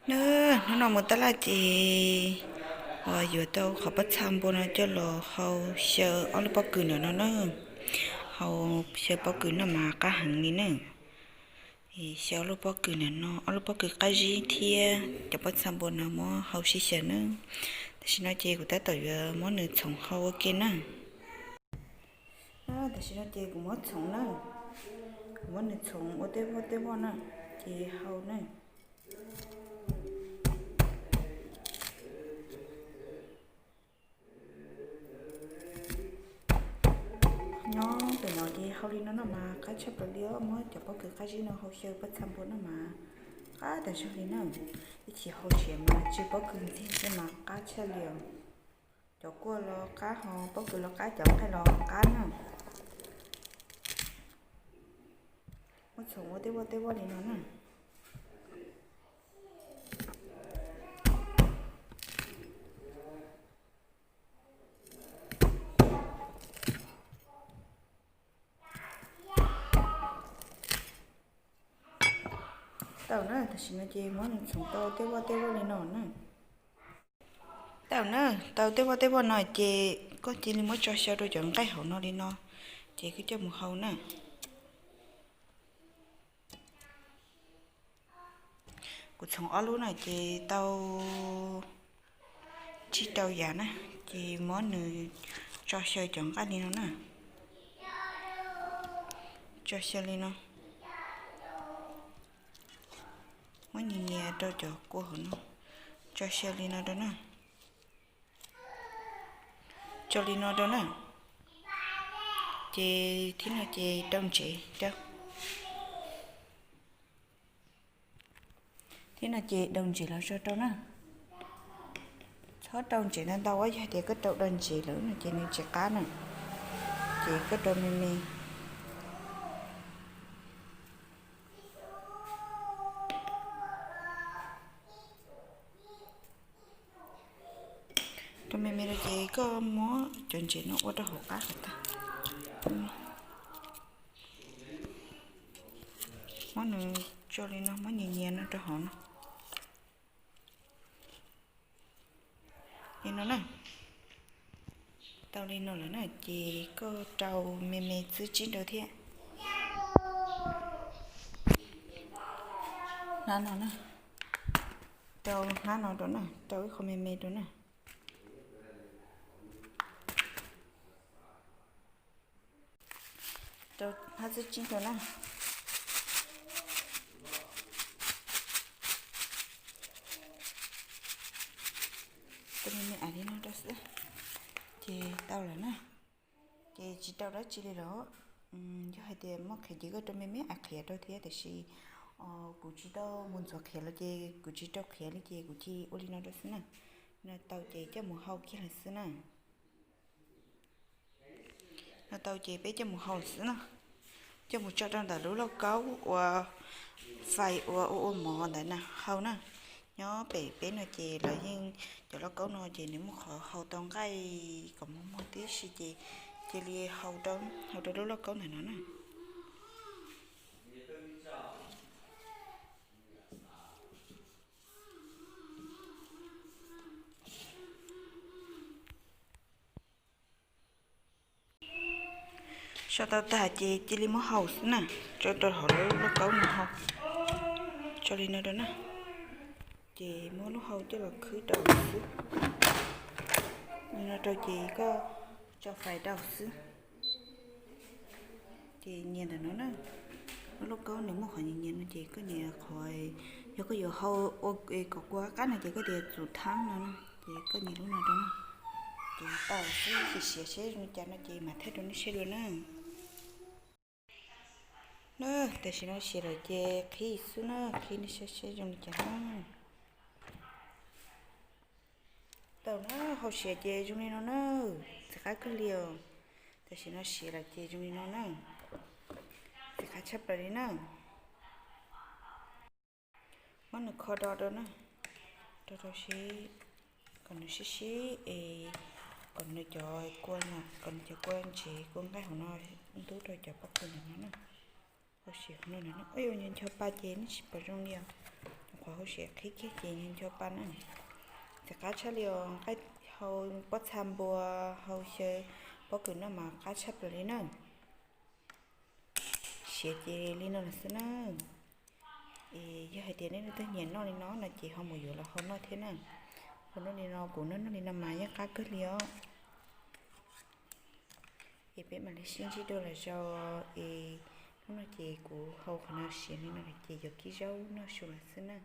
Na, hnub no mus tab laj ces uas yuav tau qhov pob txha npua no coj los hau xyaw ob lub pob kws ntawm no na. Hau xyaw pob kws no mas qab heev li na. Xyaw ob lub pob kws ntawm no, ob lub pob kws qab zib thiab cov pob txha npua no muab hau sib xyaw na. Tam sim no ces kuv tab tom yuav muab nws txhoov hau ua ke na. Tam sim no ces kuv muab txhoov na, kuv muab nws txhoov ua tej voj tej voj na, ces hau na. Nyob pem no ces hau li no no mas qab tshaj plaws li os, muab cov pob kws qab zib no hau xyaw pob txha npua no mas qab tas zog li na. Ib chim hau siav mas tsw pob kws ntxiag xwb mas qab tshaj li os. Cov kuaj los qab, ho pob kws los qab, cov nqaij los qab na. Muab txhoov ua tej voj tej voj li no na. Tau na, tam sim no ces muab nws txhoov tau tej voj tej voj li no na. Tau na, tau tej voj tej voj no ces koj cia li muab tso xyaw rau cov nqaij hauv no li no, ces koj coj mus hau na. Kuv txhoov ob lub na ces tau tsib rau yam na, ces muab nws tso xyaw cov nqaij li no na. Tso xyaw li no. Muab nyias nyias rau cov kua hauv no, tso xyaw li no rau na. Tso li no rau na. Ces thib no ces rau ntsev rau. Thib no ces rau ntsev los tso rau na. Txhob rau ntsev ntau ntau, yog tias koj rau rau ntsev lawm no ces nws tsis qab na. Ces koj rau me me. Rau me me rau ces koj muab cov ntsev no ua rau hauv qab kom tag. Muab nws tso li no, muab nyias nyias no rau hauv no. Li no na. Tau li no lawm na ces koj rau me me txwb tsib rau thiab. Hnab no na, rau hnab no rau na, rau ib qho me me rau na. Rau hnab txwb tsib rau na. Rau me me ais li no rau xwb. Ces tau lawm na. Ces tsis rau dab tsi li lawm. Yog hais tias muaj qhiav ces koj rau me me ais qhiav rau thiab, tiam sis kuv tsis tau mus ntxuav qhiav los ces kuv tsis rau qhiav li ces kuv cia ua li no rau xwb na. No tau ces coj mus hau kiag lawm xwb na. No tau ces peb coj mus hau xwb na. Coj mus tso rau ntawm lub lauj kaub uas fais uas ua ua mov ntawd na hau na. Nyob pem peb no ces lawv yeej, cov lauj kaub no ces nws muaj qhov hau tau nqaij kom muag muag tib si ces cia li hau rau, hau rau lub lauj kaub ntawm no na. Sau tau tag ces cia li muab hau xwb na, tso rau hauv lub lauj kaub no hau. Tso li no rau na, ces muab lub hau coj los khwb rau xwb. Li no rau ces koj tso fais rau xwb. Ces nyias ntawm no na, lub lauj kaub nws muaj qhov nyias nyias no ces koj nyias qhov, yog koj yuav hau ua kom kua qab no ces koj tias txum thaab no na, ces koj nyias lub no rau na. Ces tau xwb, siav siav seb zoo li cas no ces mam thaij rau nej saib dua na. Na, tam sim no siav lawm ces qhib xwb na, qhib nej saib seb zoo li cas na. Tau na, hau siav ces zoo li no na, ntxim qab kawg li os. Tam sim no siav lawm ces zoo li no na, ntxim qab tshaj plaws li na. Muab nws kho do rau na, do rau seb kom nws sib sib es kom nws cov kua, kom nws cov kua ntsev kua nqaij hauv no ntub rau cov pob kws ntawm no na. Hau siav qhov no na, ua yuav ncho pa ces nej tsis pom zoo li os. Hauv siav qhib kiag ces ncho pa na. Ces qab tshaj li os, nqaij hau pob txha npua, hau xyaw pob kws noj mas qab tshaj plaws li na. Siav ces li no lawm xwb na. Es yog hais tias nej leej twg nyiam noj li no no ces ho mus yuav los hau noj thiab na. Hau noj li no, kuv noj noj li no mas yeej qab kawg li os. Es peb mam li sib ntsib dua lwm zaus es hnub no ces kuv hau qhov no siav li no lawm ces yuav kib zaub noj su lawm xwb na.